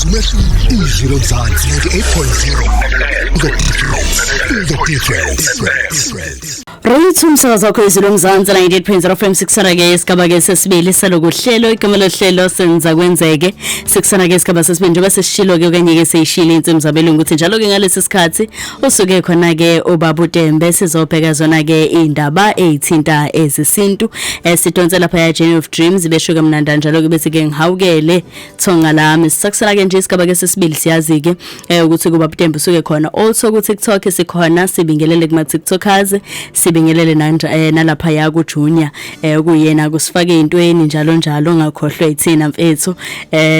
Ukwazi umehluko. Izwi Lomzansi 98.0. The difference. The difference. Right, umsakazo wakho Izwi Lomzansi 98.0 FM. Sikusana ke isigaba ke sesibili salokuhlelo. Igama lohlelo Senza Kwenzeke. Sikusana ke isigaba sesibili, njengoba sesishilo ke okanye ke seyishilo insimi zabelungu ukuthi njalo ke ngalesi sikhathi usuke khona ke ubaba uTembe, sizobheka zona ke indaba ezithinta ezesintu. Sidonse lapha ya Journey of Dreams, besho ke mnandi njalo ke bese ke ngihawukele thonga lami. Sisakusana ke nje isigaba ke sesibili. Siyazi ke ukuthi kuba uTembe usuke khona also ku TikTok sikhona. Sibingelele kuma TikTokers, sibingelele nalapha ya ku Junior, kuyena kusifake intweni njalo njalo. Ngakhohlwa ithina mfethu,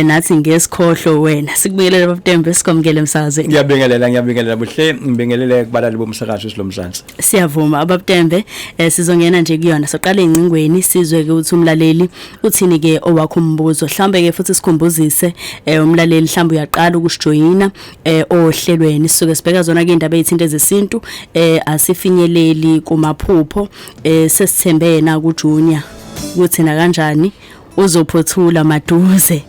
nathi ngesikhohlo wena. Sikubingelele, babuTembe, sikwamukele emsakazweni. Ngiyabingelela, ngiyabingelela buhle, ngibingelele kubalali bomsakazo Silomzansi. Siyavuma, ababuTembe. Sizongena nje kuyona, soqala engcingweni, sizwe ke ukuthi umlaleli uthini ke owakho umbuzo. Mhlambe ke futhi sikhumbuzise umlaleli, mhlambe uyaqala ukusijoyina ohlelweni, sisuke sibheka zona ke indaba ezithinta ezesintu, asifinyeleli kumaphupho. Sesithembe yena ku Junior ukuthi na kanjani uzophothula maduze,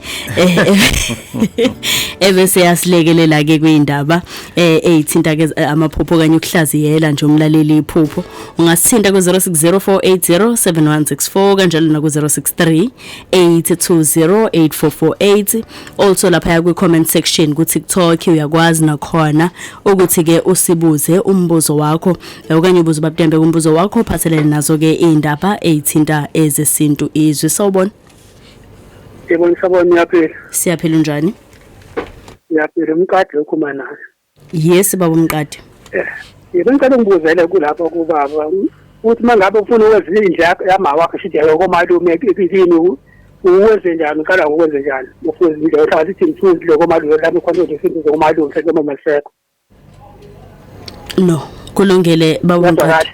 ebese yasilekelela ke kwindaba ezithinta ke amaphupho kanye ukuhlaziyela nje umlaleli iphupho. Ungasithinta ku 0604807164, kanjalo na ku 063 8208448. Also lapha kwi comment section ku TikTok uyakwazi nakhona ukuthi ke usibuze umbuzo wakho, okanye ubuze babuTembe kumbuzo wakho ophathelene nazo ke indaba ezithinta ezesintu. Izwi, sawubona. Yebo, nisabona, niyaphila? Siyaphila, unjani? Ngiyaphila, umqadi lokhu nayo. Yes, baba umqadi. Yebo, ngicela ungibuzele kulapho kubaba ukuthi uma ngabe ufuna ukwenza indlu yama wakho, shithi komalume kini, uwenze njani? Uqala ngokwenze njani ufuna indlu? Mhlawumbe sithi ngifuna indlu komalume lami khona, nje indlu komalume mhlawumbe noma malisekho. No, kulungile, baba umqadi,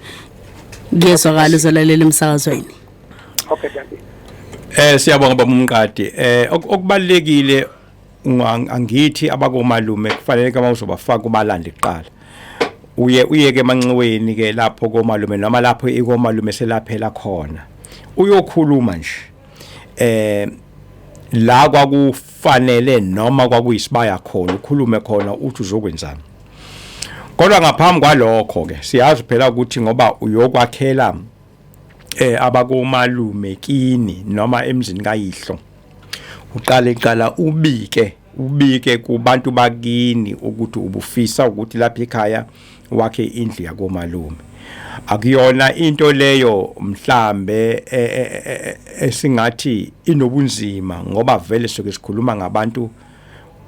kuyezwakala, uzolalela emsakazweni. Okay, dankie. Siyabonga, baba umqadi. Okubalekile, angithi abakomalume kufanele kama uzobafaka kubalande kuqala. Uye uyeke emanxiweni ke lapho komalume noma lapho ikomalume selaphela khona. Uyokhuluma nje. La kwakufanele noma kwakuyisibaya khona, ukhulume khona uthi uzokwenzani. Kodwa ngaphambi kwalokho ke siyazi phela ukuthi ngoba uyokwakhela abakomalume kini noma emzini kayihlo, uqale qala ubike kubantu bakini ukuthi ubufisa ukuthi lapha ekhaya wakhe indlu yakomalume. Akuyona into leyo mhlambe esingathi inobunzima, ngoba vele soke sikhuluma ngabantu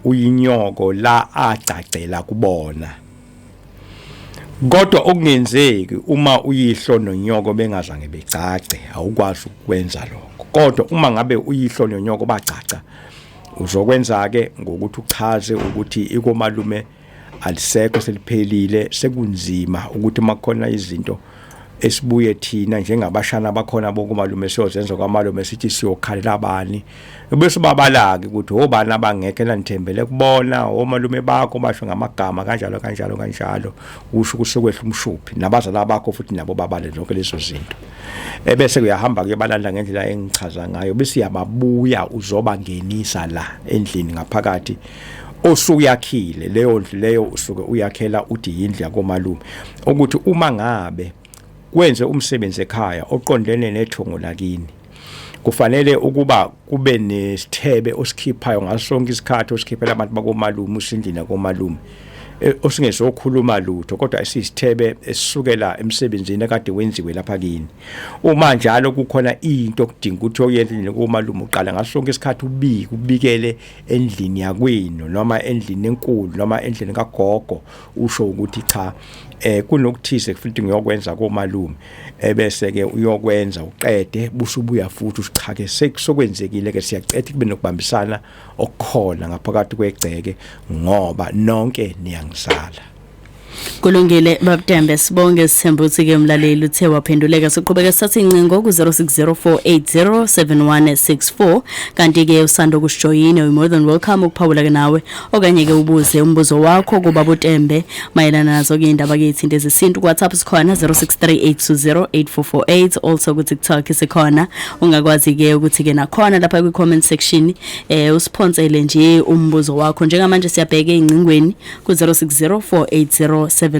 uyinyoko la agcagcela kubona. Kodwa okungenzeki uma uyihlo nonyoko bengazange becace, awukwazi ukwenza lokho. Kodwa uma ngabe uyihlo nonyoko bacaca, uzokwenza ke ngokuthi uchaze ukuthi ikomalume alisekho, seliphelile, sekunzima ukuthi makukhona izinto esibuye thina njengabashana bakhona bokumalume siyozenza kwamalume, sithi siyokhalela abani, bese babalaki ukuthi obani abangekho enanithembele kubona, omalume bakho, basho ngamagama kanjalo kanjalo kanjalo, usho ukuthi sekwehla umshuphi nabazala bakho futhi nabo babale zonke lezo zinto, ebese uyahamba kuyobalanda ngendlela engichaza ngayo, bese uyababuya uzobangenisa la endlini ngaphakathi osuyakhile. Leyo ndlu leyo usuke uyakhela uthi yindlu yakomalume, ukuthi uma ngabe kwenze umsebenzi ekhaya oqondene nethongo lakini, kufanele ukuba kube nesithebe osikhiphayo ngaso sonke isikhathi, osikhiphela abantu bakomalume usindlini yakomalume, osingezokhuluma lutho kodwa esiyisithebe esisukela emsebenzini ekade wenziwe lapha kini. Uma njalo kukhona into okudinga ukuthi uyenze endlini komalume, uqala ngaso sonke isikhathi ubike, ubikele endlini yakwenu noma endlini enkulu noma endlini kagogo, usho ukuthi cha, kunokuthize futhi ngiyokwenza komalume, ebese ke uyokwenza uqede, busubuya futhi usichake sekusokwenzekile ke. Siyacetha kube nokubambisana okukhona ngaphakathi kwegceke ngoba nonke niyangizala. Kulungile babudembe, sibonge, sithemba ukuthi ke umlaleli uthe waphenduleka. Siqhubeka sithatha incingo ku 0604807164, kanti ke usando kusijoyina, you more than welcome ukuphawula ke nawe okanye ke ubuze umbuzo wakho kuba butembe mayelana nazo ke indaba ke ithinta ezesintu. Ku WhatsApp sikhona 0638208448, also ku TikTok sikhona, ungakwazi ke ukuthi ke nakhona lapha kwi comment section usiphonsele nje umbuzo wakho. Njengamanje siyabheka ezincingweni ku 0604807164.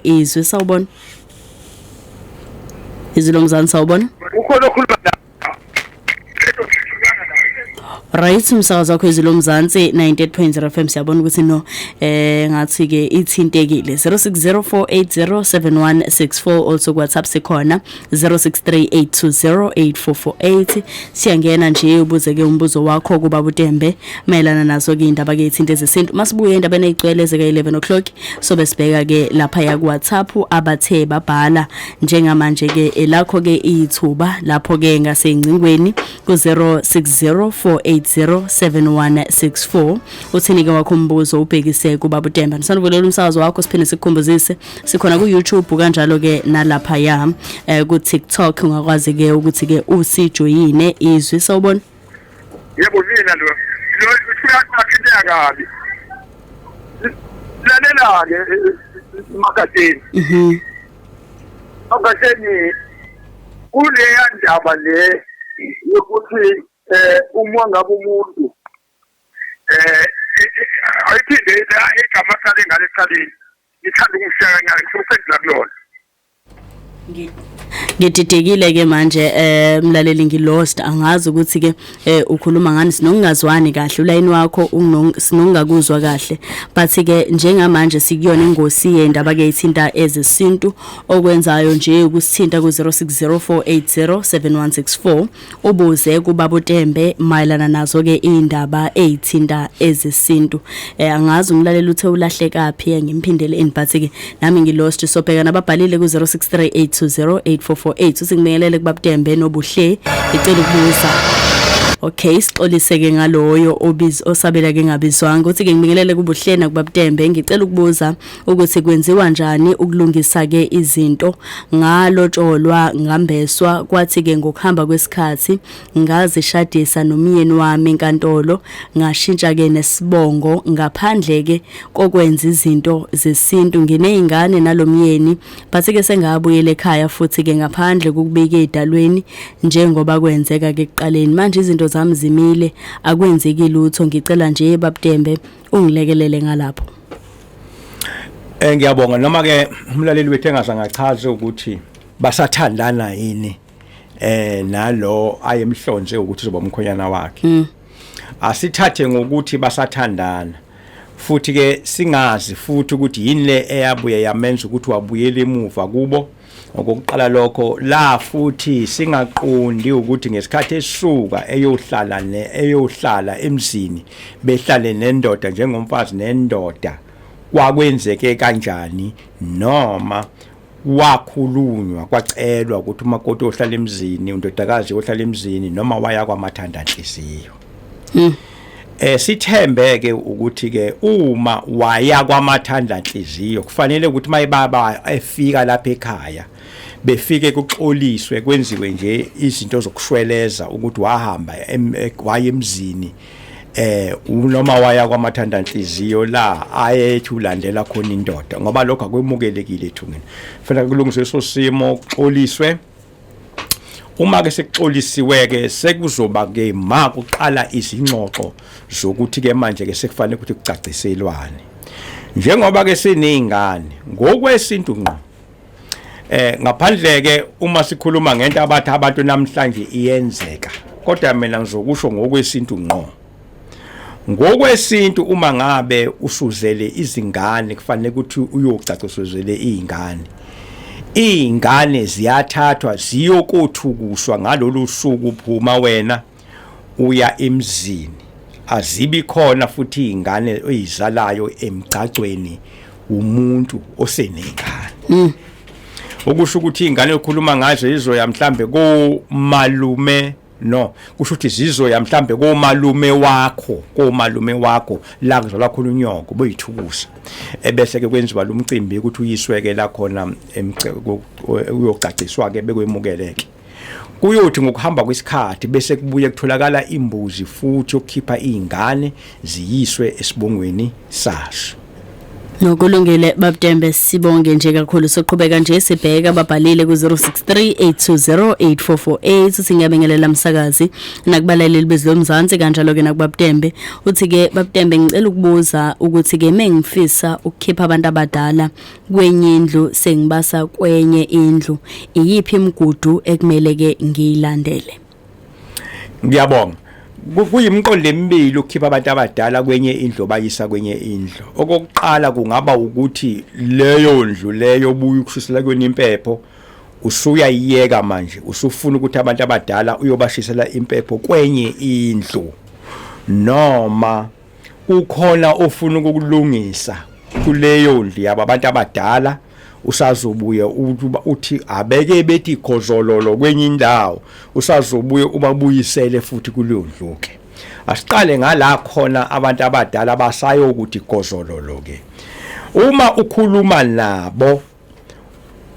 Izwi, sawubona. Izwi lomzansi, sawubona. Ukhona okhuluma la. Right, umsakazo wakho Izwi lomzansi 98.0 FM. Siyabona ukuthi no ngathi ke ithintekile. 0604807164, also ku WhatsApp sikhona 0638208448. Siyangena nje ubuze ke umbuzo wakho kuba butembe mayelana nazo ke indaba ke ithinta ezesintu. Masibuye indaba ezigcwele zeka 11 o'clock, sobe sibheka ke lapha ya ku WhatsApp abathe babhala. Njengamanje ke elakho ke ithuba lapho ke ngasengcingweni ku 0604807164. Uthini ke wakho umbuzo ubhekise kuba butemba? Nisanuvulela umsakazo wakho, siphinde sikukhumbuzise sikhona ku YouTube, kanjalo ke nalapha ya ku TikTok, ungakwazi ke ukuthi ke usijoyine. Izwi, sawubona. Yebo, mina lo. Lo uyathinteka kabi. Lalela ke makadeni. Makadeni, kuleya ndaba le yokuthi uma ngabe umuntu ayiphinde igama sale ngale ecaleni, ngithanda ukushaya ngale, ngifuna ukuphendula kulona. Ngididekile ke manje, mlaleli, ngilost, angazi ukuthi ke ukhuluma ngani, sinokungazwani kahle, ulayini wakho sinokungakuzwa kahle, but ke njengamanje sikuyona ingosi yendaba ke ithinta ezesintu. Okwenzayo nje ukusithinta ku 0604807164, ubuze kubaba uTembe mayelana nazo ke indaba ezithinta ezesintu. Angazi umlaleli uthe ulahleka phi, ngimphindele in, but ke nami ngilost. Sobheka nababhalile ku 0638208448. Usingibingelele kubabuTembe nobuhle, icela ukubuza. Okay, sixolise ke ngaloyo obiz osabela ke ngabizwanga. Uthi ke ngibingelele kubuhlena kubabuTembe, ngicela ukubuza ukuthi kwenziwa njani ukulungisa ke izinto. Ngalotsholwa, ngambeswa, kwathi ke ngokuhamba kwesikhathi ngazishadisa nomyeni wami enkantolo, ngashintsha ke nesibongo ngaphandle ke kokwenza izinto zesintu. Nginezingane nalomyeni, but ke sengabuyela ekhaya futhi ke ngaphandle kokubika edalweni njengoba kwenzeka ke ekuqaleni. Manje izinto zami zimile, akwenzeki lutho. Ngicela nje babuTembe ungilekelele ngalapho. Ngiyabonga, noma ke umlaleli wethu engazange achaze ukuthi basathandana yini nalo ayemhlonze ukuthi uzoba umkhonyana wakhe. Asithathe ngokuthi basathandana, futhi ke singazi futhi ukuthi yini le eyabuye yamenza ukuthi wabuyela emuva kubo. Okokuqala lokho la, futhi singaqondi ukuthi ngesikhathi esuka eyohlala ne eyohlala emzini, behlale nendoda njengomfazi nendoda, kwakwenzeke kanjani, noma wakhulunywa kwacelwa ukuthi umakoti ohlala emzini, undodakazi ohlala emzini, noma waya kwamathanda nhliziyo. Sithembe ke ukuthi ke uma waya kwamathanda nhliziyo, kufanele ukuthi mayibaba efika lapha ekhaya, befike kuxoliswe, kwenziwe nje izinto zokushweleza ukuthi wahamba waya emzini noma waya kwamathanda nhliziyo la ayethi ulandela khona indoda, ngoba lokho akwemukelekile ethungeni. Fanele kulungiswe leso simo, kuxoliswe. Uma ke sekuxolisiwe ke, sekuzoba ke ma kuqala izingxoxo zokuthi ke manje ke sekufanele ukuthi kucaciselwane njengoba ke sinezingane ngokwesintu ngqo. Ngaphandle ke uma sikhuluma ngento abathi abantu namhlanje iyenzeka, kodwa mina ngizokusho ngokwesintu ngqo. Ngokwesintu, uma ngabe usuzele izingane, kufanele ukuthi uyocacisezele izingane. Izingane ziyathathwa ziyokuthukuswa ngalolu suku uphuma wena uya emzini. Azibi khona futhi izingane oyizalayo emgcagcweni umuntu osenengane. Okusho ukuthi ingane okhuluma ngazo izoya mhlambe komalume. No, kusho ukuthi zizoya mhlambe komalume wakho, komalume wakho la kuzalwa khona unyoko boyithukusa, ebese ke kwenziwa lo mcimbi ukuthi uyisweke la khona uyocaciswa ke bekwemukeleke. Kuyothi ngokuhamba kwesikhathi bese kubuye kutholakala imbuzi futhi yokukhipha izingane ziyiswe esibongweni saso. Nokulungile babDembe, sibonge nje kakhulu. Soqhubeka nje sibheka babhalile ku 0638208448. Uthi ngiyabingelela msakazi nakubalaleli bezwi lomzansi, kanjalo ke nakubabDembe. Uthi ke babDembe, ngicela ukubuza ukuthi ke mengifisa ukukhipha abantu abadala kwenye indlu sengibasa kwenye indlu, iyiphi imigudu ekumele ke ngiyilandele? Ngiyabonga. Kuyimiqondo emibili ukukhipha abantu abadala kwenye indlu bayisa kwenye indlu. Okokuqala kungaba ukuthi leyo ndlu leyo obuye ukushisela kuyona impepho usuyayiyeka manje, usufuna ukuthi abantu abadala uyobashisela impepho kwenye indlu, noma kukhona ofuna ukukulungisa kuleyo ndlu yabo abantu abadala, usazobuye uthi abeke bethi gozololo kwenye indawo, usazobuye ubabuyisele futhi kuleyo ndlu ke. Asiqale ngala khona abantu abadala basayokuthi gozololo ke. Uma ukhuluma nabo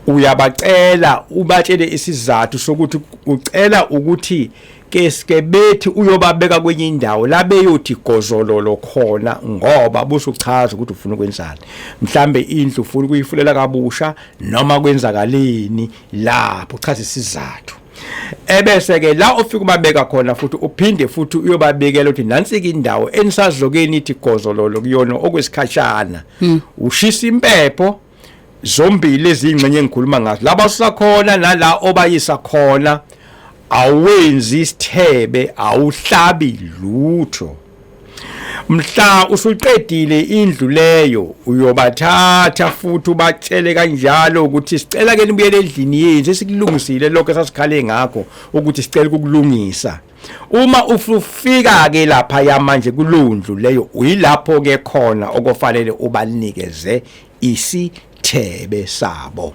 uyabacela ubatshele isizathu sokuthi ucela ukuthi ke sike bethi uyobabeka kwenye indawo la beyothi gozololo khona, ngoba busuchaza ukuthi ufuna ukwenzani, mhlambe indlu ufuna ukuyifulela kabusha noma kwenzakaleni lapho, uchaza isizathu. Ebese ke la ufika ubabeka khona futhi uphinde futhi uyobabekela ukuthi nansi ke indawo enisazokeni ithi gozololo kuyona okwesikhashana. Ushisa impepho zombili ezingxenye engikhuluma ngazo, laba usakhona nala obayisa khona, awenzi isithebe, awuhlabi lutho. Mhla usuqedile indlu leyo uyobathatha futhi ubatshele kanjalo ukuthi sicela ke nibuyele endlini yenu, sesikulungisile lokho esasikhale ngakho ukuthi sicela ukukulungisa. Uma ufika ke lapha yamanje kulundlu leyo, uyilapho ke khona okufanele ubanikeze isithebe sabo.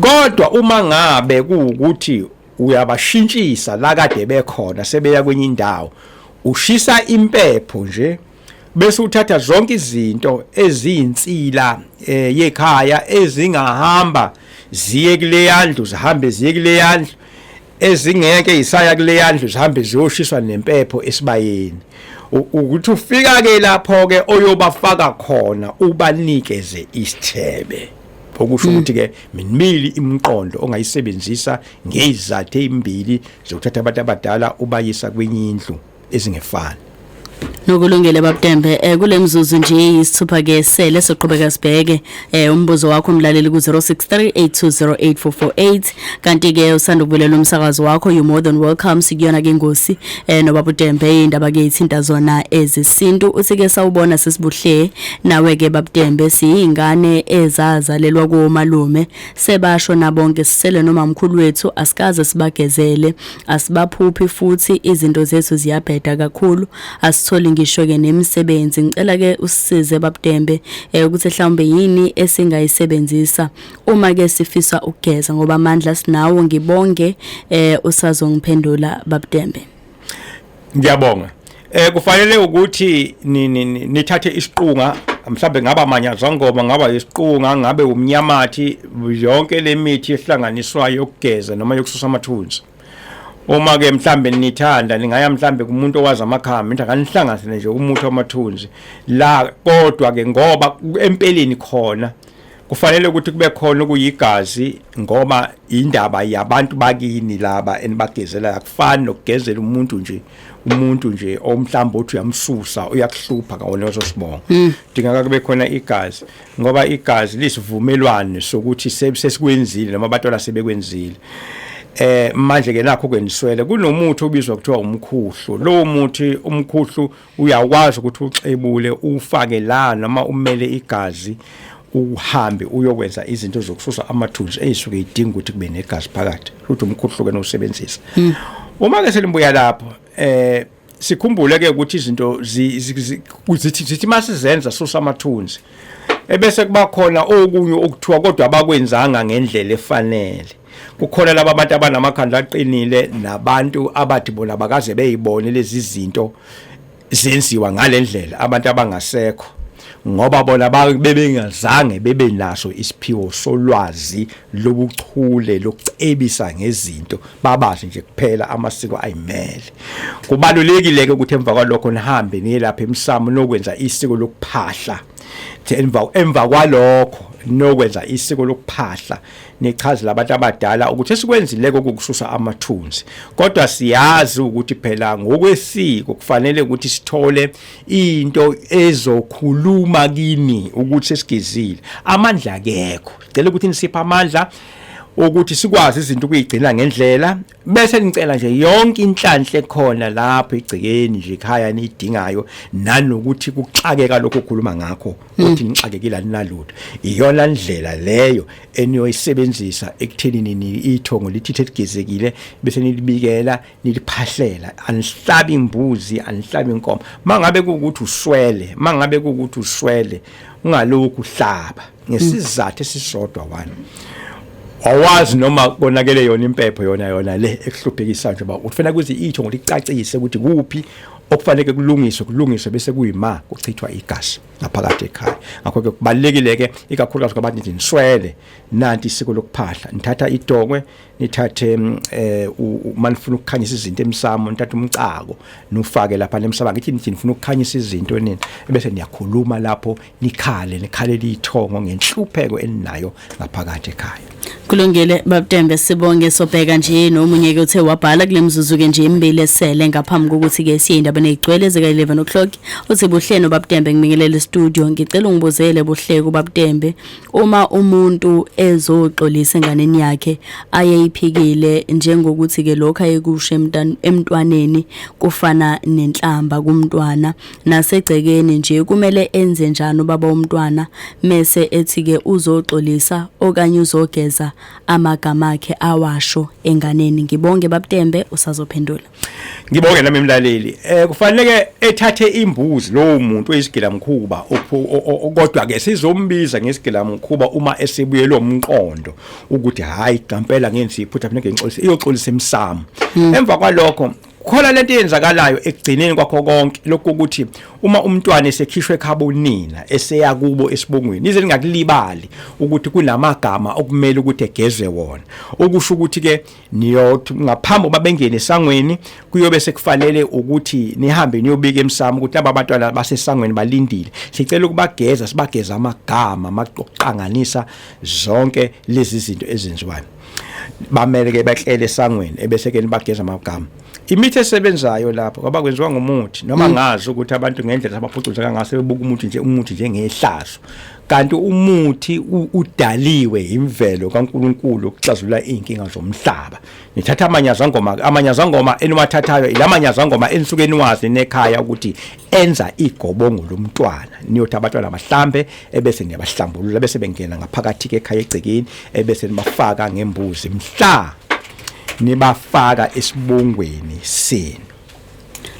Kodwa uma ngabe kuwukuthi uyabashintshisa la kade bekhona sebeya kwenye indawo, ushisa impepho nje bese uthatha zonke izinto eziyinsila yekhaya ezingahamba ziye kuleya ndlu, zihambe ziye kuleya ndlu, ezingeke isaya kuleya ndlu zihambe ziyoshiswa nempepho esibayeni. Ukuthi ufika ke lapho ke oyobafaka khona ubanikeze isithebe, okusho ukuthi ke minibili imiqondo ongayisebenzisa ngezizathu ezimbili zokuthatha abantu abadala ubayisa kwenye indlu ezingefani. Nokulungile babDembe, kule mzuzu nje isithupha ke sele soqhubeka sibheke umbuzo wakho umlaleli ku 0638208448. Kanti ke usanda ukubulela umsakazo wakho, you more than welcome. Sikuyona ke ingosi nobaba uDembe, indaba ke ithinta zona ezesintu. Uthi ke sawubona sesibuhle nawe ke babDembe, siyingane ezazalelwa komalume sebasho nabonke, sisele nomamkhulu wethu, asikaze sibagezele, asibaphuphi futhi izinto zethu ziyabheda kakhulu, asitholi ngisho ke nemisebenzi. Ngicela ke usisize babDembe ukuthi mhlawumbe yini esingayisebenzisa uma ke sifisa ukugeza, ngoba amandla sinawo. Ngibonge, usazongiphendula babDembe. Ngiyabonga. Kufanele ukuthi nithathe isiqunga, mhlambe ngaba manyazangoma, ngaba isiqunga, ngabe umnyamathi, yonke le mithi ehlanganiswayo yokugeza noma yokususa amathunzi. Uma ke mhlambe nithanda ningaya mhlambe kumuntu owazi amakhambi, nithi akanihlanganise nje umuthi wamathunzi la. Kodwa ke ngoba empeleni khona kufanele ukuthi kube khona okuyigazi, ngoba indaba yabantu bakini laba enibagezela akufani nokugezela umuntu nje, umuntu nje omhlawumbe uthi uyamsusa uyakuhlupha kawona leso sibongo. Dingeka kube khona igazi, ngoba igazi lisivumelwano sokuthi sesikwenzile noma abantwana sebekwenzile. Manje ke nakho kweniswele kunomuthi obizwa kuthiwa umkhuhlu. Lowo muthi umkhuhlu uyakwazi ukuthi uxebule ufake la noma umele igazi, uhambe uyokwenza izinto zokususa amathunzi eyisuke idinga ukuthi kube negazi phakathi, futhi umkhuhlu ke nowusebenzisa. Uma ke selimbuya lapho, sikhumbule ke ukuthi izinto zithi masizenza susa amathunzi, ebese kuba khona okunye okuthiwa kodwa abakwenzanga ngendlela efanele. Kukhona laba abantu abanamakhanda aqinile nabantu abathi bona bakaze beyibone lezi zinto zenziwa ngalendlela, abantu abangasekho ngoba bona bebengazange bebe naso isiphiwo solwazi lobuchule lokucebisa ngezinto, babazi nje kuphela amasiko ayimele. Kubalulekile ke ukuthi emva kwalokho nihambe niye lapha emsamo nokwenza isiko lokuphahla. Emva kwalokho nokwenza isiko lokuphahla, nichazela abantu abadala ukuthi esikwenzileko ukususa amathunzi, kodwa siyazi ukuthi phela ngokwesiko kufanele ukuthi sithole into ezokhuluma kini ukuthi sesigezile. Amandla akekho, sicela ukuthi nisiphe amandla ukuthi sikwazi izinto ukuyigcina ngendlela, bese nicela nje yonke inhlanhla ekhona lapho igcekeni nje ekhaya nidingayo, nanokuthi kuxakeka lokho okhuluma ngakho ukuthi nixakekile aninalutho. Iyona ndlela leyo eniyoyisebenzisa ekuthenini ithongo lithi ligezekile bese nilibikela niliphahlela. Anihlabi imbuzi, anihlabi inkomo. Mangabe kuukuthi uswele, mangabe kuukuthi uswele ungalokhu uhlaba ngesizathu esisodwa. One, awazi noma konakele yona impepho yona le ekuhluphekisa nje, ba ufanele ukuthi ithongo licacise ukuthi kuphi okufanele kulungiswe bese kuyima kuchithwa igazi ngaphakathi ekhaya. Ngakho ke kubalekile ke ikakhulukazi kwabantu nje niswele, nanti isiko lokuphahla. Nithatha idokwe, nithathe uma nifuna ukukhanyisa izinto emsamo, nithatha umcako nufake lapha emsamo. Ngithi nithi nifuna ukukhanyisa izinto nini, bese niyakhuluma lapho nikhale nikhalela ithongo ngenhlupheko eninayo ngaphakathi ekhaya. Kulungile Bab'Tembe, sibonge. Sobheka nje nomunye ke uthe wabhala kule mzuzu ke nje emibili esele ngaphambi kokuthi ke siye indabeni ezigcwele zika 11 o'clock. Uthi buhleno Bab'Tembe, ngibingelele studio, ngicela ungibuzele buhleko Bab'Tembe, uma umuntu ezoxolisa enganeni yakhe ayeyiphikile, njengokuthi ke lokho ayekusho emntwaneni kufana nenhlamba kumntwana nasegcekeni nje, kumele enze njani ubaba womntwana mese ethi ke uzoxolisa okanye uzogeza amagama akhe awasho enganeni? Ngibonge Bab'Tembe, usazophendula. Ngibonge nami mlaleli. Kufanele ethathe imbuzi lowo muntu oyisigila mkhuba, kodwa ke sizombiza ngesigila mkhuba uma esebuyelwe umqondo ukuthi hayi ngempela ngenza iphutha, kufanele ngixolise, iyoxolisa emsamo. Emva kwalokho khona lento eyenzakalayo ekugcineni kwakho konke lokhu ukuthi uma umntwana esekhishwe ekhabonina eseya kubo esibongweni, ize ningakulibali ukuthi kunamagama okumele ukuthi egezwe wona, okusho ukuthi ke niyothi ngaphambi kuba bengene esangweni kuyobe sekufanele ukuthi nihambe niyobika emsamo ukuthi laba bantwana basesangweni balindile, sicela ukubageza, sibageza amagama makuqanganisa zonke lezi zinto ezenziwayo. Bamele ke bahlele esangweni ebese ke nibageza amagama. Imithi esebenzayo lapho ngoba kwenziwa ngomuthi, noma ngazi ukuthi abantu ngendlela abaphucuza kangase bebuka umuthi nje, umuthi njengehlazo, kanti umuthi udaliwe imvelo kaNkuluNkulu ukuxazulula izinkinga zomhlaba. Nithatha amanyazangoma, amanyazangoma eniwathathayo ilamanyazangoma enisuke niwazi nekhaya ukuthi enza igobongo lomntwana. Niyothi abantwana bahlambe ebese niyabahlambulula bese bengena ngaphakathi ke ekhaya egcekeni, ebese nibafaka ngembuzi mhla nibafaka esibongweni senu.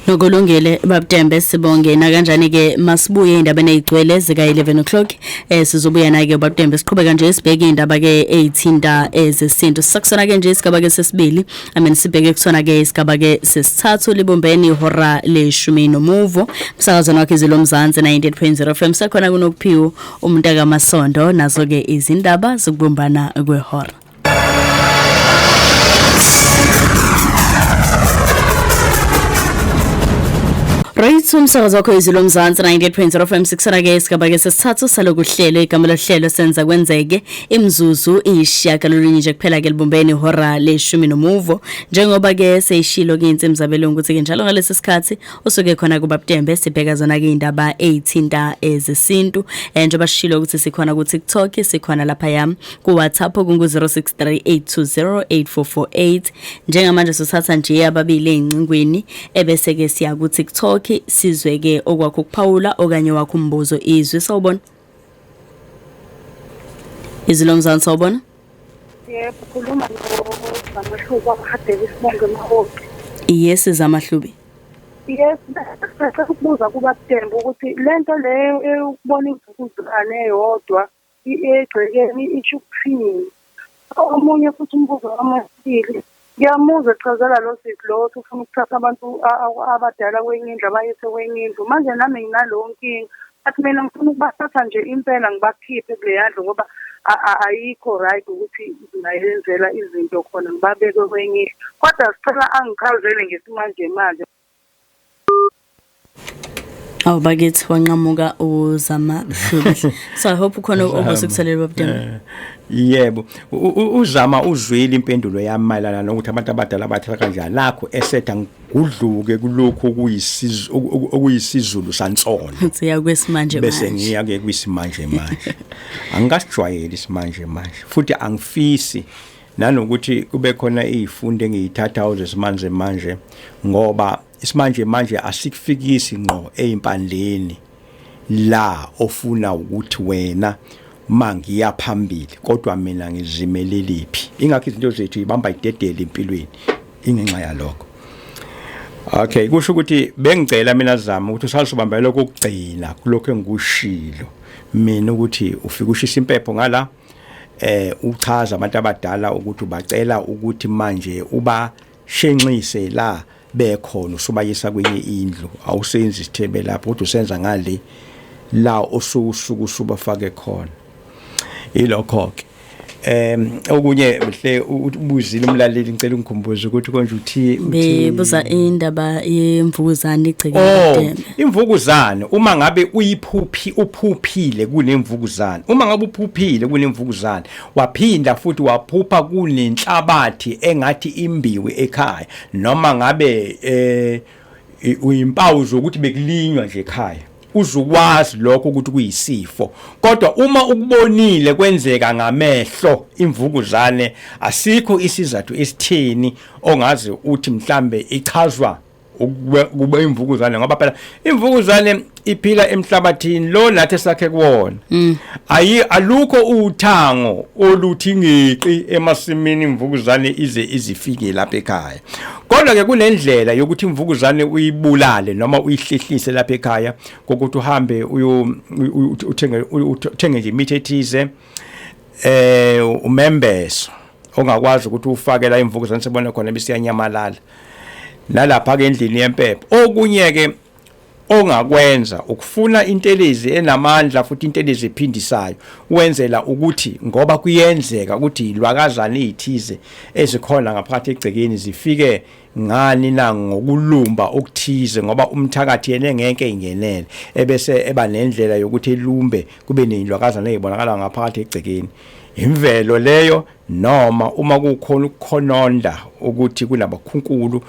Nokulungile Bab'Tembe, sibonge. Na kanjani ke masibuye indabeni ezigcwele zika 11 o'clock. Sizobuya na ke Bab'Tembe, siqhubeka nje sibheke indaba ke ezithinta ezesintu. Sisakusona ke nje isigaba ke sesibili, amen, sibheke kusona ke isigaba ke sesithathu, libumbeni ihora leshumi nomuvo. Umsakazweni wakhe Izwi Lomzansi 98.0 FM, sekhona kunokuphiwa umuntu akamasondo nazo ke izindaba zokubumbana kwehora. Right, umsakazo wakho Izwi Lomzansi 98.0 FM, sikusona ke isigaba ke sesithathu salokuhlelo. Igama lohlelo senza kwenzeke. Imzuzu 9 nje kuphela ke libumbeni ihora leshumi nomuvo, njengoba ke seyishilo ke insimzabelo ukuthi ke njalo ngalesi sikhathi usuke khona kuBab'Tembe, sibheka zona ke indaba ezithinta ezesintu. Njengoba sishilo ukuthi sikhona ku TikTok, sikhona lapha yami ku WhatsApp kungu 0638208448. Njengamanje sithatha nje ababili ezincingweni ebese ke siya ku TikTok sizwe ke okwakho ukuphawula okanye wakho umbuzo. Izwi, sawubona. Izwi Lomzansi, sawubona. Yebo, khuluma noZamahlubi wakwaHadebe, isibongo eMahosi. Yes, Zamahlubi. Yes, ngicela ukubuza kuBab'Tembe ukuthi lento leyo eyokubona imvukuzane eyodwa egcekeni isho ukuthini? Omunye futhi umbuzo wamesibili, ngiyamuzwa echazela lo sisi lo ukuthi ufuna ukuthatha abantu abadala kwenye indlu abayise kwenye indlu. Manje nami nginalowo nkinga, athi mina ngifuna ukubathatha nje impela ngibakhiphe kuleya ndlu ngoba ayikho right ukuthi ngingayenzela izinto khona ngibabeke kwenye indlu. Kodwa sicela angichazele ngesimanje manje. Awu bakithi, wanqamuka uZama Hlubi. So I hope ukhona obusekutholele, babudembe. Yebo, uZama uzwile impendulo yami mayelana nokuthi abantu abadala bathatha kanjani. Nakho esetha ngudluke kulokhu okuyisizulu sansona. Siya kwesimanje bese manje. Ngiya ke kwisimanje manje. Angikasijwayeli isimanje manje, futhi angifisi nanokuthi kube khona izifundo engiyithatha zesimanje manje, ngoba isimanje manje asikufikisi ngqo ezimpandleni la ofuna ukuthi wena mangiya phambili, kodwa mina ngizimeleliphi. Ingakho izinto zethu ibamba idedele empilweni ingenxa yalokho. Okay, kusho ukuthi bengicela mina Zama ukuthi usalubambela lokho okugcina kulokho engikushilo mina, ukuthi ufike ushisa impepho ngala, uchaza abantu abadala ukuthi ubacela ukuthi manje uba shenxise la bekhona, usubayisa kwenye indlu, awusenzi isithebe lapho kodwa usenza ngale la osukusuku usubafake khona. Ilokho ke. Okunye mhle ubuzile umlaleli, ngicela ungikhumbuze ukuthi konje uthi Bebuza indaba yemvukuzane igceke. Oh, imvukuzane, uma ngabe uyiphuphi uphuphile kunemvukuzane, uma ngabe uphuphile kunemvukuzane, waphinda futhi waphupha kunenhlabathi engathi imbiwe ekhaya, noma ngabe uyimpawu zokuthi bekulinywa nje ekhaya, uzukwazi lokho ukuthi kuyisifo. Kodwa uma ukubonile kwenzeka ngamehlo imvukuzane, asikho isizathu esitheni ongaze uthi mhlambe ichazwa ukuba imvukuzane, ngoba phela imvukuzane iphila emhlabathini lo nathi esakhe kuwona. Ayi, alukho uthango oluthi ngiqi emasimini imvukuzane ize izifike lapha ekhaya. Kodwa ke kunendlela yokuthi imvukuzane uyibulale noma uyihlehlise lapha ekhaya, kokuthi uhambe uyo uthenge nje imithi ethize, umembeso ongakwazi ukuthi ufake la imvukuzane sebona khona bese iyanyamalala nalapha ke endlini yempepho. Okunye ke ongakwenza ukufuna intelezi enamandla futhi intelezi ephindisayo, wenzela ukuthi, ngoba kuyenzeka ukuthi ilwakazana ezithize ezikhona ngaphakathi egcekeni zifike ngani na ngokulumba okuthize, ngoba umthakathi yena engeke ingenele ebese eba nendlela yokuthi elumbe kube nezilwakazana ezibonakala ngaphakathi egcekeni. Imvelo leyo, noma uma kukhona ukukhononda ukuthi kunabakhunkulu,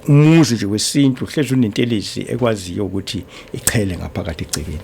umuzi nje wesintu hlezi unentelezi ekwaziyo ukuthi ichele ngaphakathi egcekeni.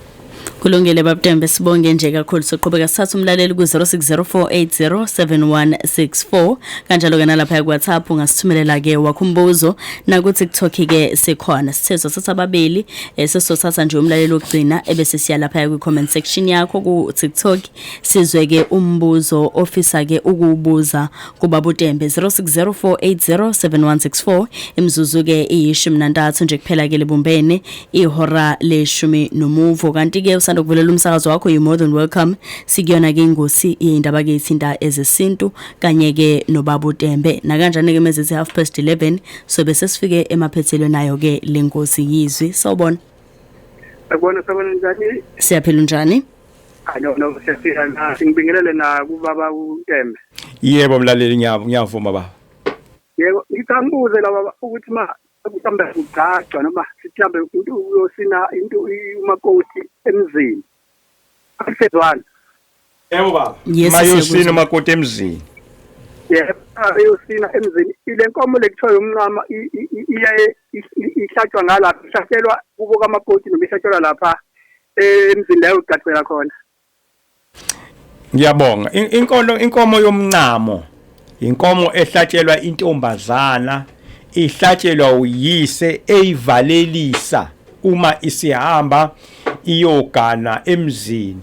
Kulungile babudembe, sibonge nje kakhulu. Soqhubeka sithatha umlaleli ku-0604807164, kanjalo ke nalapha ku WhatsApp ungasithumelela ke wakho umbuzo, naku TikTok ke sikhona. Sithe sothatha ababili, sesothatha nje umlaleli wokugcina, ebese siya lapha ku comment section yakho ku TikTok, sizwe ke umbuzo ofisa ke ukubuza kubaba uTembe. 0604807164. Imzuzu ke iyi-13 nje kuphela ke libumbene ihora leshumi nomuvo. Kanti ke usanda kuvulela umsakazo wakho, you more than welcome. Sikuyona ke ingosi indaba ke ithinta ezesintu kanye ke nobaba uTembe. Nakanjani ke mezithi 11:30 sobe sesifike emaphethelweni nayo ke lengosi yizwi. Sawubona. Akubona, sabona, njani? Siyaphila, njani? Ah, no, siyafika na singibingelele na kubaba uTembe. Yebo mlaleli, ngiyavuma baba. Yebo, ngicambuze la baba ukuthi ma mhlawumbe kugcagcwa noma sithi mhlawumbe into uyosina into umakoti emzini. Asezwana. Yebo baba. Yes, mayosina siyakuzwa. Umakoti emzini. Yebo, uyosina emzini. Ile nkomo lekuthiwa yomncama iyaye ihlatshwa ngalapha, ihlatshelwa kubo kamakoti noma ihlatshelwa lapha emzini la ugcagcela khona? Ngiyabonga. Inkolo inkomo yomncamo inkomo ehlatshelwa intombazana, ihlatshelwa uyise eyivalelisa uma isihamba iyogana emzini.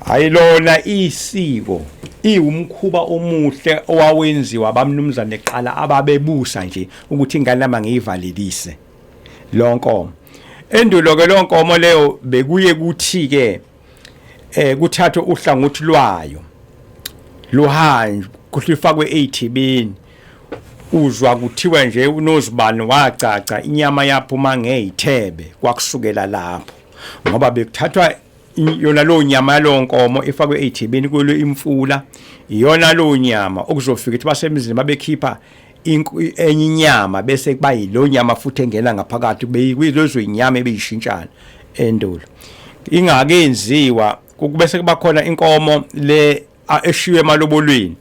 Ayilona isiko, iwumkhuba omuhle owawenziwa abamnumzane qala ababebusa nje ukuthi ingane yami ngiyivalelise lo nkomo. Endulo ke lo nkomo leyo bekuye kuthi ke kuthathwe uhlangothi lwayo luhanjwe Kuhlifakwe ey'thibeni, uzwa kuthiwa nje unozibani wacaca inyama yaphuma ngey'thebe, kwakusukela lapho ngoba bekuthathwa yona leyo nyama yalowo nkomo ifakwe ey'thibeni kulo imfula, iyona leyo nyama okuzofika ukuthi basemzini babekhipha enye inyama, bese kuba yilo nyama futhi engena ngaphakathi kuyilezo inyama ebeyishintshana endulo ingakenziwa. Bese kuba khona inkomo le eshiywe emalobolweni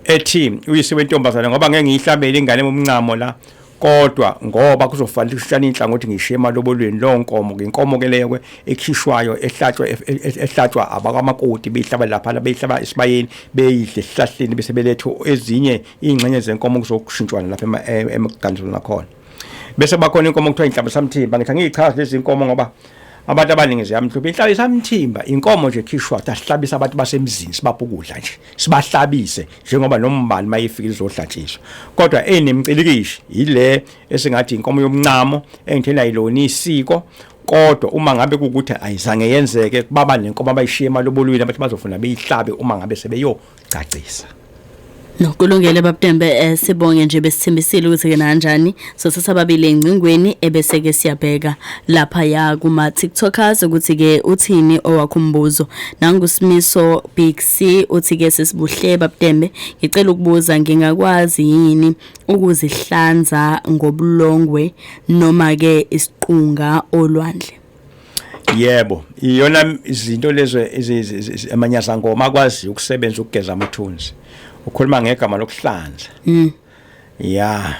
ethi uyise wentombazane, ngoba ngeke ngiyihlabele ingane umncamo la, kodwa ngoba kuzofanele kushintshane inhlangothi ngishiye emalobolweni lo nkomo. Inkomo ke leyo ekhishwayo ehlatshwa ehlatshwa abakwamakoti, beyihlaba lapha, beyihlaba esibayeni, beyidle esihlahleni, bese belethu ezinye ingxenye zenkomo kuzokushintshwana lapha emaganzweni nakhona. Bese bakhona inkomo kuthiwa inhlaba samthimba. Ngithi angiyichazi lezi inkomo ngoba abantu abaningi ziyamhlupha. Inhlaba samthimba inkomo nje ekhishwa ukuthi asihlabise abantu basemzini, sibaphe ukudla nje, sibahlabise njengoba nombani mayifika izohlatshiswa. Kodwa enemcilikishi yile esingathi inkomo yomncamo engithena ayilona isiko, kodwa uma ngabe kukuthi ayizange yenzeke, baba nenkomo abayishiye emalobolweni abathi bazofuna beyihlabe uma ngabe sebeyocacisa. No, kulungele babudembe, sibonge nje, besithembisile ukuthi ke kanjani so sasababili engcingweni, ebese ke siyabheka lapha ya kuma TikTokers ukuthi ke uthini owakho umbuzo. Nangusimiso Big C uthi ke, sesibuhle babudembe, ngicela ukubuza, ngingakwazi yini ukuzihlanza ngobulongwe noma ke isiqunga olwandle? Yebo, iyona izinto lezo amanyazangoma akwazi ukusebenza ukugeza amathunzi. Ukhuluma ngegama lokuhlanza. Ya.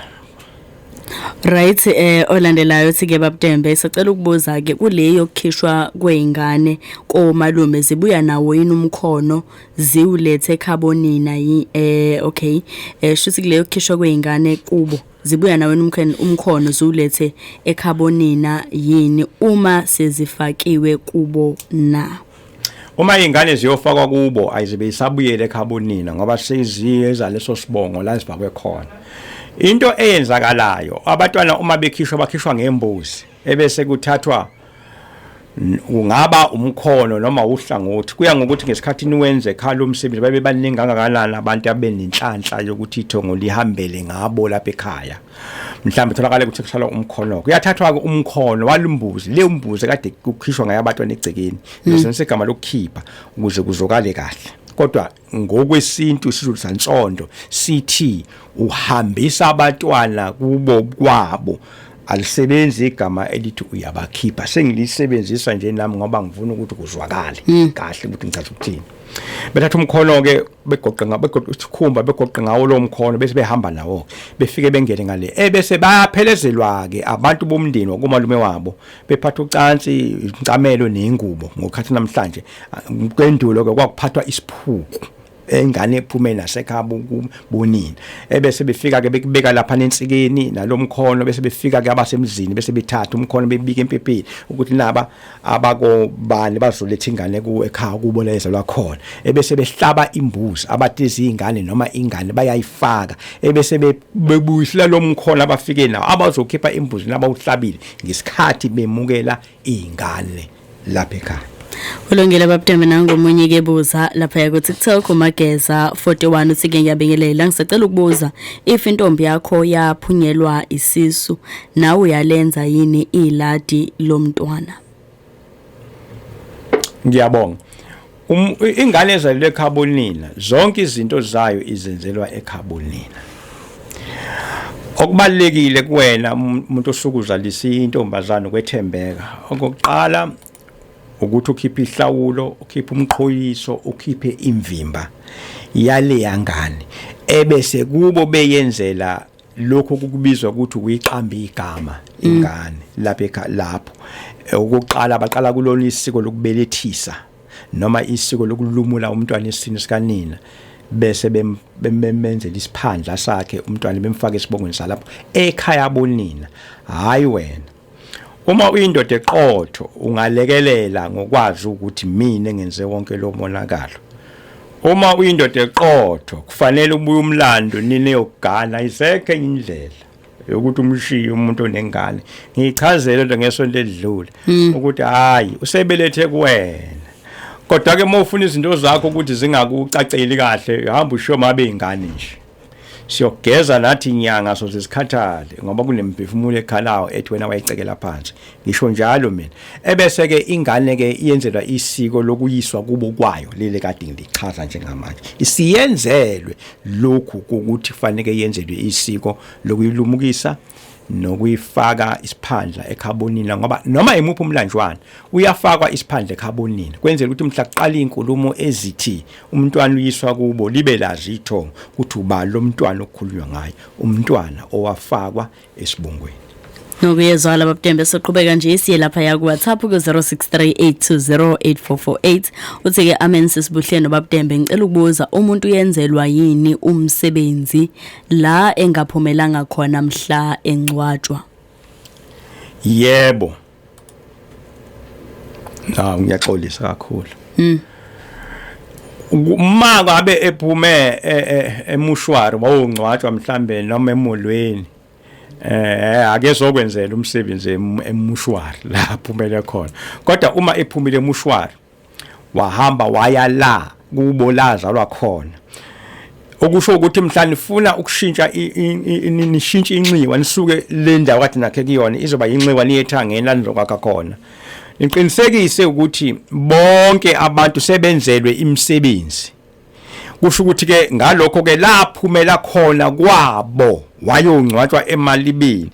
Right, olandelayo uthi ke, babudembe, sicela ukubuza ke, kule yokukhishwa kweingane komalume, zibuya nawo yini umkhono ziwulethe ekhabonina yi? Okay, shuthi kule yokukhishwa kweingane kubo, zibuya nawo yini umkhono ziwulethe ekhabonina yini uma sezifakiwe kubo na? Uma izingane ziyofakwa kubo, ayizibe isabuyele ekhabonina ngoba seziyeza leso sibongo la zifakwe khona. Into eyenzakalayo, abantwana uma bekhishwa, bakhishwa ngembuzi, ebese kuthathwa kungaba umkhono noma uhlangothi, kuya ngokuthi ngesikhathi niwenze ekhaya lo msebenzi babe baningi kangakanani abantu abenenhlanhla yokuthi ithongo lihambele ngabo lapha ekhaya. Mhlawumbe tholakala ukuthi kusala umkhono, kuyathathwa ke umkhono walumbuzi, le umbuzi kade kukhishwa ngayo abantwana egcekeni. Ngisebenzisa igama lokukhipha ukuze kuzokale kahle, kodwa ngokwesintu isiZulu sansondo sithi uhambisa abantwana kubo kwabo, alisebenzi igama elithi uyabakhipha. Sengilisebenzisa nje nami ngoba ngifuna ukuthi kuzwakale kahle ukuthi ngichaza ukuthini. Bethatha umkhono ke, begoqe nga begoqe isikhumba, begoqe ngawo lo mkhono, bese behamba nawo, befike bengene ngale, ebese bayaphelezelwa ke abantu bomndeni wakumalume wabo, bephatha ucansi, incamelo nengubo. Ngokhathi namhlanje, kwendulo ke kwakuphathwa isiphuku engane ephume nasekhaya bonina, ebese befika ke bekubeka lapha nensikeni nalomkhono, bese befika ke abasemzini, bese bethatha umkhono, bebika empepheni ukuthi naba abakobani bazoletha ingane ku ekhaya kubo la ezalwa khona, ebese behlaba imbuzi abathi izingane noma ingane bayayifaka, ebese bebuyisela lo mkhono abafike nawo abazokhipha imbuzi nabawuhlabile ngesikhathi bemukela ingane lapha ekhaya. Kulungile babudembe, nangomunye ke buza lapha ku TikTok, uMageza 41 uthi ke, ngiyabingelela, ngisacela ukubuza, if intombi yakho yaphunyelwa isisu, nawe uyalenza yini iladi lomntwana? Ngiyabonga. Ingane ezalelwe ekhabonina, zonke izinto zayo izenzelwa ekhabonina. Okubalekile kuwena umuntu osuke uzalisa intombazane ukwethembeka. Okokuqala ukuthi ukhiphe ihlawulo, ukhiphe umqhoyiso, ukhiphe imvimba yale yangane, ebese kubo beyenzela lokho kukubizwa ukuthi uyiqamba igama ingane lapha ekhaya. Lapho okokuqala baqala kulona isiko lokubelethisa noma isiko lokulumula umntwana esiswini sikanina, bese bemenzela isiphandla sakhe umntwana, bemfaka esibongweni salapho ekhaya bonina. Hayi, wena uma uyindoda eqotho ungalekelela ngokwazi ukuthi mina ngenze wonke lo monakalo. Uma uyindoda eqotho kufanele ubuye umlando nini yokugana, isekho enye indlela yokuthi umshiye umuntu onengane. Ngiyichazele nto ngesonto edlule ukuthi hayi, usebelethe kuwena. Kodwa ke uma ufuna izinto zakho ukuthi zingakucaceli kahle, hamba usho mabe ingane nje. Siyogeza nathi inyanga soze sikhathale ngoba kunemphefumulo ekhalayo ethi wena wayicekela phansi. Ngisho njalo mina. Ebese ke ingane ke iyenzelwa isiko lokuyiswa kubo kwayo leli kade ngilichaza njengamanje. Isiyenzelwe lokhu ukuthi kufanele yenzelwe isiko lokuyilumukisa nokuyifaka isiphandla ekhabonina, ngoba noma imuphi umlanjwana uyafakwa isiphandla ekhabonina kwenzela ukuthi mhla kuqala izinkulumo ezithi umntwana uyiswa kubo libe lazi ithongo ukuthi ubani lo mntwana okukhulunywa ngaye, umntwana owafakwa esibongweni. Nokuyezwala babudembe, soqhubeka nje siye lapha ya ku WhatsApp ku 0638208448. Uthi ke, "Amen sisibuhle nobabudembe, ngicela ukubuza, umuntu uyenzelwa yini umsebenzi la engaphumelanga khona mhla engcwatshwa?" Yebo. Na ngiyaxolisa kakhulu. Uma ngabe ephume emushwari wawungcwatshwa mhlambe noma emolweni, ake sokwenzela umsebenzi emushwari la aphumele khona. Kodwa uma ephumile emushwari wahamba waya la kubo lazalwa khona, okusho ukuthi mhla nifuna ukushintsha nishintshe inxiwa, nisuke le ndawo kade nakhe kuyona izoba inxiwa, niye ethangeni la nizokwakha khona, niqinisekise ukuthi bonke abantu sebenzelwe imisebenzi. Kusho ukuthi ke ngalokho ke laphumela khona kwabo wayongcwatshwa emalibeni,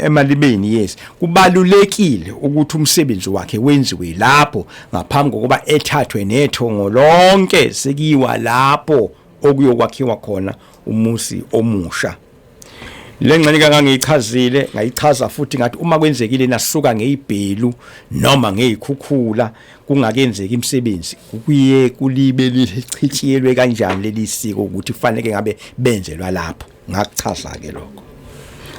emalibeni, yes. Kubalulekile ukuthi umsebenzi wakhe wenziwe lapho ngaphambi kokuba ethathwe nethongo lonke sekuyiwa lapho okuyokwakhiwa khona umuzi omusha. Le ngxenye kangangiyichazile, ngayichaza futhi ngathi uma kwenzekile nasuka ngeyibhelu noma ngeyikhukhula kungakenzeki imisebenzi, kuye kulibe lichitshiyelwe kanjani leli siko ukuthi kufanele ngabe benzelwa lapho. Ngakuchaza ke lokho.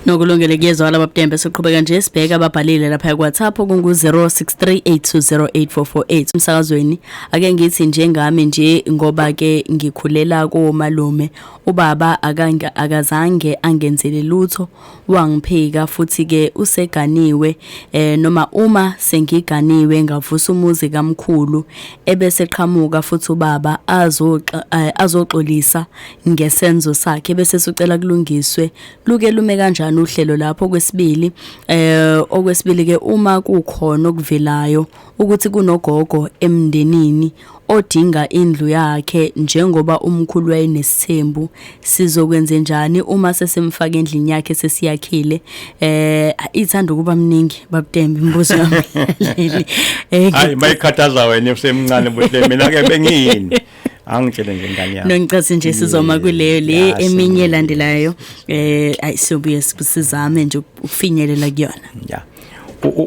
Nokulungele, kuyezwakala babudembe. Soqhubeka nje sibheka ababhalile lapha ku WhatsApp kungu 0638208448. Umsakazweni, ake ngithi njengami nje, ngoba ke ngikhulela komalume, ubaba akazange angenzele lutho, wangiphika, futhi ke useganiwe, noma uma sengiganiwe ngavusa umuzi kamkhulu, ebese qhamuka futhi ubaba azoxolisa ngesenzo sakhe, bese sucela kulungiswe. Luke lume kanjani uhlelo lapho? Kwesibili, okwesibili ke, uma kukhona okuvelayo ukuthi kunogogo emndenini odinga indlu yakhe njengoba umkhulu wayenesithembu, sizokwenze njani uma sesimfaka endlini yakhe sesiyakhile? Ithanda ukuba mningi babudembe imibuzo yami leli. Hayi, mayikhathaza wena usemncane buhle, mina ke bengiyini? Angitshele nje ingane yami. Nongicathi nje sizoma kuleyo le eminye elandelayo, ayi, siyobuye sizame nje ukufinyelela kuyona. Ya.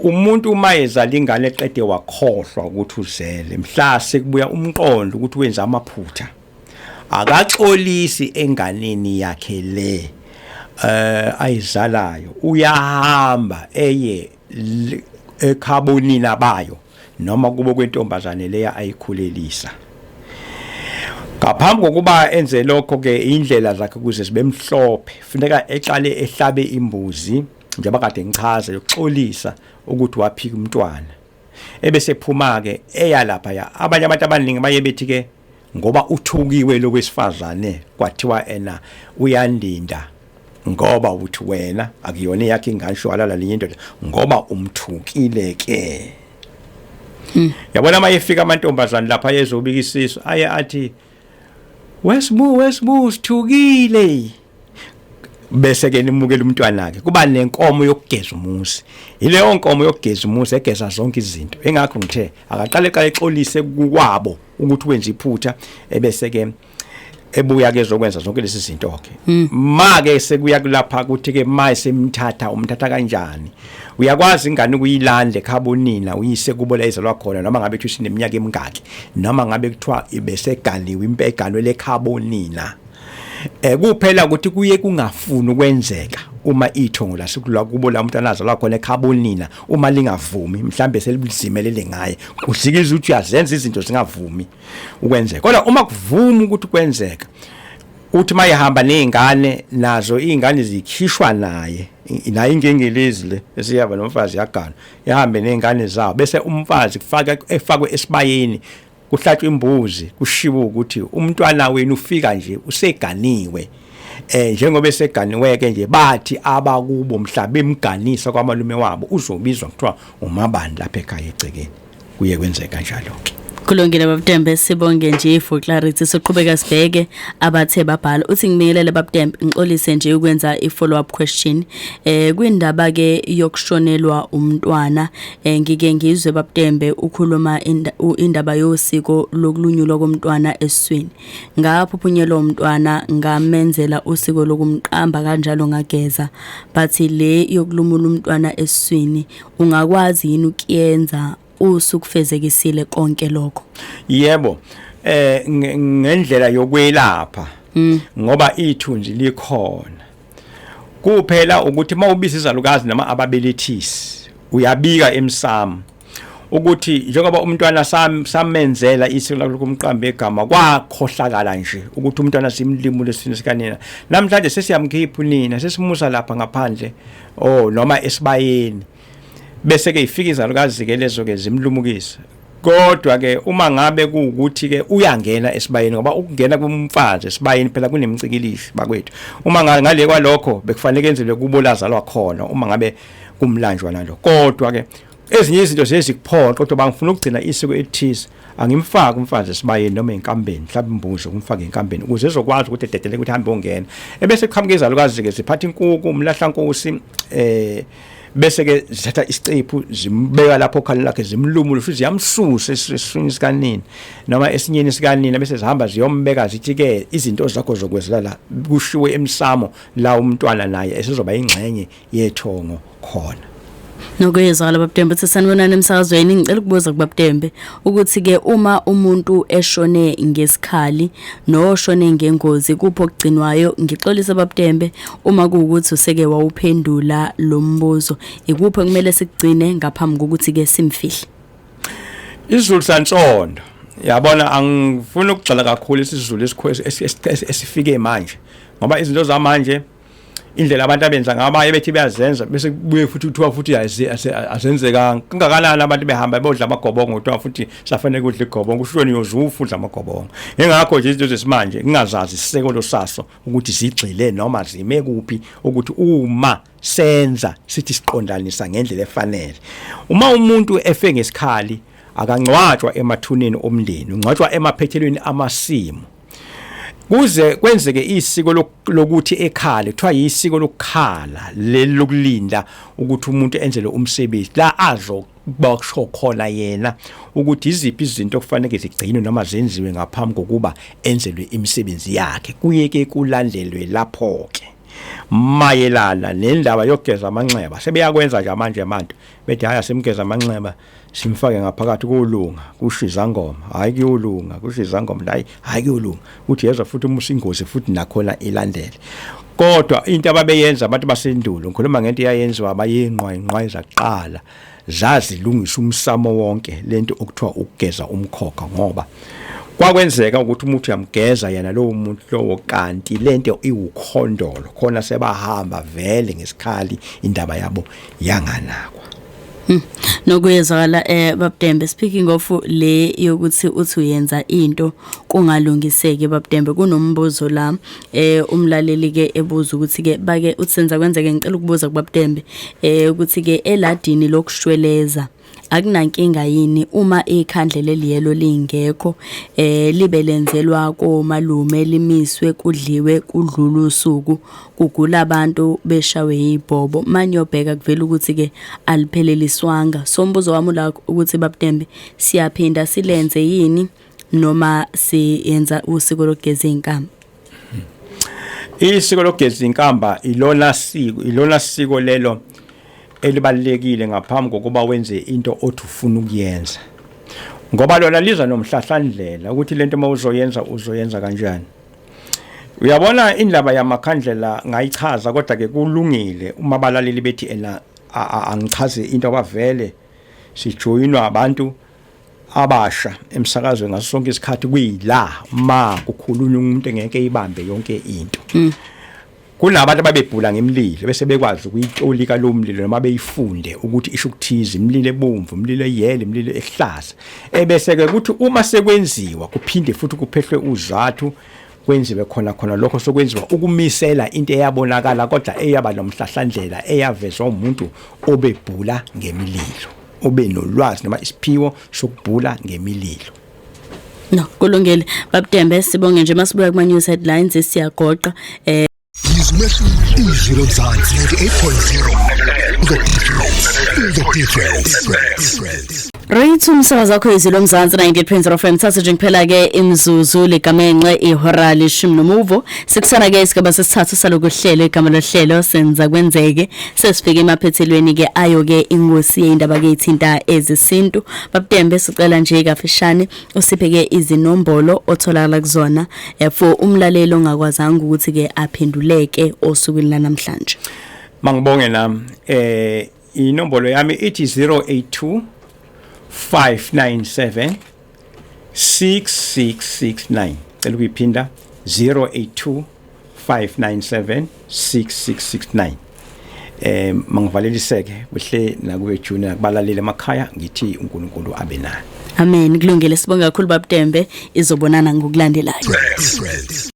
Umuntu uma ezala ingane eqede wakhohlwa ukuthi uzele, mhla sekubuya umqondo ukuthi wenza amaphutha, akaxolisi enganeni yakhe le ayizalayo. Uyahamba eye ekhabonina bayo noma kubo kwentombazane leya ayikhulelisa. Ngaphambi kokuba enze lokho ke, indlela zakhe ukuze zibe mhlophe, funeka eqale ehlabe imbuzi njengoba kade ngichaza, yokuxolisa ukuthi waphika umntwana, ebese phuma ke eya lapha. Ya, abanye abantu abaningi baye bethi ke ngoba uthukiwe lo wesifazane, kwathiwa ena uyandinda ngoba uthi wena akuyona yakhe ingane, shwalala linye indoda ngoba umthukile ke. Yabona, uma efika amantombazane lapha ayezobika isisu, aye athi, "Wesibu, wesibu, sithukile." Bese ke nimukela umntwana ke, kuba nenkomo yokugeza umuzi. Ileyo nkomo yokugeza umuzi egeza zonke izinto. Engakho ngithe akaqale qale exolise kwabo ukuthi wenza iphutha, ebese ke ebuya ke zokwenza zonke lezi zinto ke. Ma ke sekuya kulapha ukuthi ke ma semthatha, umthatha kanjani? Uyakwazi ingane ukuyilanda ekhabonina uyise kubo la izalwa khona, noma ngabe kuthiwa sineminyaka emingaki, noma ngabe kuthiwa ibeseganiwe impeganwe lekhabonina. Kuphela ukuthi kuye kungafuni ukwenzeka uma ithongo lasekulwa kubo la umuntu anazalwa khona ekhabonina uma lingavumi, mhlambe selizimelele ngaye, kuhlikiza ukuthi uyazenza izinto zingavumi ukwenzeka. Kodwa uma kuvuma ukuthi kwenzeka, Uthi mayehamba nezingane nazo izingane zikhishwa naye, naye ingengelezi le esiyaba nomfazi yagana, ihambe nezingane zawo, bese umfazi kufaka efakwe esibayeni, kuhlatshwa imbuzi, kushiwo ukuthi umntwana wenu ufika nje useganiwe. Njengoba eseganiwe ke nje, bathi abakubo mhla bemganisa kwamalume wabo uzobizwa kuthiwa umabani lapha ekhaya egcekeni. Kuye kwenzeka kanjalo ke. Kulungile babudembe, sibonge nje for clarity. Soqhubeka sibheke abathe babhala. Uthi ngibingelele babudembe, ngixolise nje ukwenza i follow up question kwindaba ke yokushonelwa umntwana. Ngike ngizwe babudembe ukhuluma indaba yosiko lokulunyulwa komntwana esiswini. Ngaphuphunyelwa umntwana, ngamenzela usiko lokumqamba kanjalo, ngageza, but le yokulumula umntwana esiswini ungakwazi yini ukuyenza usukufezekisile konke lokho? Yebo, ngendlela yokwelapha, ngoba ithunzi likhona kuphela ukuthi mawubisa izalukazi noma ababelethisi, uyabika emsamo ukuthi njengoba umntwana samenzela isiko lokumqamba igama, kwakhohlakala nje ukuthi umntwana simlimule esiswini sikanina, namhlanje sesiyamkhipha unina, sesimusa lapha ngaphandle oh noma esibayeni, bese ke ifika izalukazi ke lezo ke zimlumukisa. Kodwa ke uma ngabe kuwukuthi ke uyangena esibayeni, ngoba ukungena kumfazi esibayeni phela kunemcikilishi bakwethu, uma ngale kwalokho bekufanele kenzelwe kubo lazalwa khona uma ngabe kumlanjwa nalo. Kodwa ke ezinye izinto zezikuphoqa, kodwa bangifuna ukugcina isiko elithize, angimfaki umfazi esibayeni noma enkambeni, mhlawumbe imbuzi ukumfaka enkambeni ukuze ezokwazi ukuthi ededele ukuthi hambe ongena, ebese kuqhamuka izalukazi ke ziphatha inkuku, umlahlankosi, bese ke zithatha isicephu zimbeka lapho okhaleni lakhe, zimlumule futhi ziyamsusa esiswini sikanini noma esinyeni sikanini, bese zihamba ziyombeka, zithi ke izinto zakho zokwezela la, kushiwe emsamo la umntwana naye esezoba ingxenye yethongo khona. Nokuyezwakala babudembe. Uthi sanibonani emsakazweni, ngicela ukubuza kubabudembe ukuthi ke uma umuntu eshone ngesikhali noshone ngengozi, kupho okugcinwayo? Ngixolisa babudembe uma kuwukuthi useke wawuphendula lo mbuzo. Ikuphi okumele sikugcine ngaphambi kokuthi ke simfihle? isiZulu sansondo, yabona, angifuni ukugxila kakhulu isiZulu esifike manje, ngoba izinto zamanje, indlela abantu abenza ngayo, abaye bethi bayazenza, bese kubuye futhi kuthiwa futhi azenzekanga. Kangakanani abantu behamba bodla amagobongo, kuthiwa futhi safanele kudla igobongo, kusho niyozufa udla amagobongo. Ingakho nje izinto zesimanje ngingazazi isisekelo saso ukuthi zigxile noma zime kuphi, ukuthi uma senza sithi siqondanisa ngendlela efanele. Uma umuntu efe ngesikhali, akangcwatshwa emathuneni omndeni, ungcwatshwa emaphethelweni amasimu, kuze kwenzeke isiko lokuthi ekhale, kuthiwa yisiko lokukhala leli lokulinda ukuthi umuntu enzele umsebenzi la azo basho khona yena ukuthi iziphi izinto okufanele zigcinwe noma zenziwe ngaphambi kokuba enzelwe imisebenzi yakhe. Kuye ke kulandelwe lapho ke mayelana nendaba yokugeza amanxeba. Sebeyakwenza nje manje abantu, bethi hhayi, asimgeza amanxeba, simfake ngaphakathi, kulunga, kusho izangoma. Hayi, kuyolunga, kusho izangoma. Hayi, hayi, kuyolunga. Uthi yezwa futhi umusa ingozi futhi nakhona ilandele. Kodwa into ababeyenza abantu basendulo, ngikhuluma ngento eyayenziwa abayinqwa inqwa zakuqala, zazilungisa umsamo wonke lento okuthiwa ukugeza umkhokha, ngoba kwakwenzeka ukuthi umuntu uyamgeza yena lowo muntu lowo, kanti lento iwukhondolo khona, sebahamba vele ngesikhali, indaba yabo yanganakwa. Nokuyezwakala babudembe. Speaking of le yokuthi uthi uyenza into kungalungiseki, babudembe, kunombuzo la umlaleli ke ebuza ukuthi ke bake uthi senza kwenzeke, ngicela ukubuza kubabudembe ukuthi ke eladini lokushweleza akunankinga yini uma ikhandlela eliyelo lingekho, libe lenzelwa komalume, limiswe, kudliwe, kudlula usuku, kugula abantu, beshawe yibhobo, manje yobheka kuvela ukuthi ke alipheleliswanga? So umbuzo wami la ukuthi babudembe, siyaphinda silenze yini noma siyenza usiko lokugeza izinkamba? Isiko lokugeza inkamba ilona siko lelo elibalekile ngaphambi kokuba wenze into othi ufuna ukuyenza, ngoba lona liza nomhlahlandlela ukuthi lento mawuzoyenza uzoyenza kanjani. Uyabona, indaba yamakhandlela ngayichaza, kodwa ke kulungile uma abalaleli bethi ena angichaze into, abavele sijoyinwa abantu. Abasha emsakazweni ngaso sonke isikhathi kuyila ma kukhulunywa umuntu engeke ibambe yonke into. Kunabantu ababebhula ngemililo bese bekwazi ukuyitolika lo mlilo noma beyifunde ukuthi isho ukuthize, imililo ebomvu, imililo eyele, imililo ehlaza, ebese ke kuthi uma sekwenziwa kuphinde futhi kuphehlwe uzathu, kwenziwe khona khona lokho sokwenziwa ukumisela into eyabonakala kodwa eyaba nomhlahlandlela eyavezwa umuntu obebhula ngemililo, obe nolwazi noma isiphiwo sokubhula ngemililo. No, kulungile, Babudembe, sibonge nje. Masibuya kuma news headlines siyagoqa. Izwi Lomzansi 98.0. The difference. The difference. Right, umsakazo wakho Izwi Lomzansi 98.0 FM. Thatha nje kuphela ke imzuzu ligamenxe ihora 10 nomuvo. Sikusana ke isigaba sesithathu salokuhlelo, igama lohlelo Senza Kwenzeke. Sesifike emaphethelweni ke ayo ke ingosi yeindaba ke ithinta ezesintu. Babudembe, sicela nje kafishane usiphe ke izinombolo otholakala kuzona for umlaleli ongakwazanga ukuthi ke aphenduleke osukwini lanamhlanje. Mangibonge nami. Inombolo yami ithi 082 597 6669. Cela ukuyiphinda: 082 597 6669. Mangivaleliseke kuhle nakuwe Junior, kubalaleli emakhaya, ngithi uNkulunkulu abe nani. Amen, kulungile, sibonga kakhulu, Babudembe, izobonana ngokulandelayo. Difference.